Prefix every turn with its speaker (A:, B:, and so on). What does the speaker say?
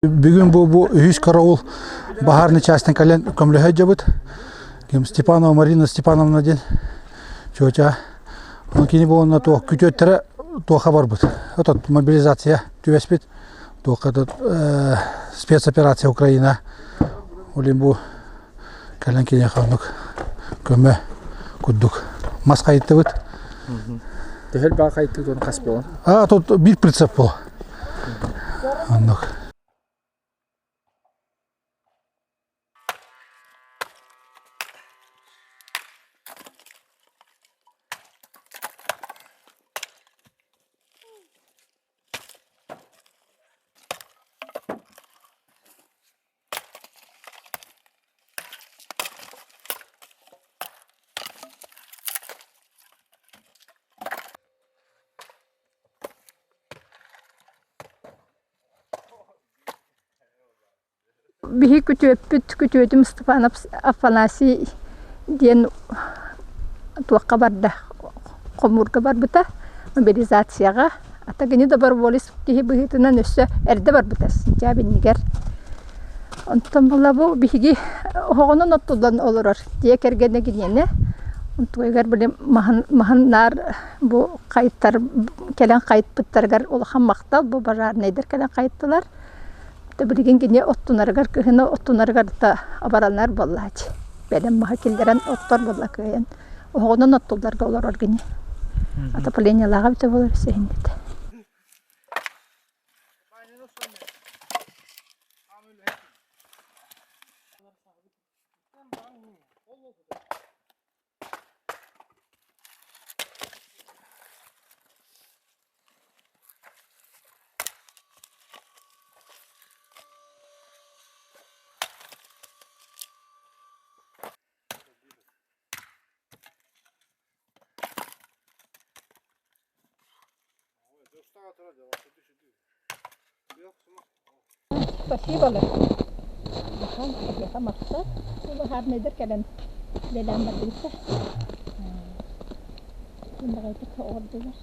A: Бүгүн бу үһүс караул баһаарный частын кэлэн көмөлөһө дьабыт. Ким Степанова Марина Степановна диэн чуоча. Оны кини буолна туох күтүөттэрэ туоха барбыт. Отот мобилизация түбэспит. Туохха спецоперация Украина. Олин бу кэлэн киниэхэ оннук көмө курдук мас хайыттыбыт.
B: Төһөл баа хайыттыбыт уонна хас буолан?
A: А, тут биир прицеп был. Оннук.
C: Биһи күтүөппүт, күтүөтүм Степанов Афанасий диэн туохха барда, хомуурга барбыта, мобилизацияҕа. Ата кини доброволец киһи быһыытынан өссө эрдэ барбыта сентябрьнигэр. Онтон була бу биһиги оһоҕунан оттуллан олорор дьиэ кэргэнэ киниэнэ. Онтугар били маһын, маһын наар бу хайыттар кэлэн хайыппыттарыгар улахан махтал бу пожарнайдар кэлэн хайыттылар. Билигин кини оттунарыгар кыһыны оттунарыгар да абаранар буоллааччы. Бэлэм маһы киллэрэн оттор буолла кыайан. Оһоҕунан оттулларга олорор кини. Отоплениелааҕа эбитэ буолар сэһиннэтэ. Спасибо Улахан эһиэхэ махтал. Баһаарынайдар кэлэн үлэлээн бардыбыттар. Баҕайытык оҕордулар.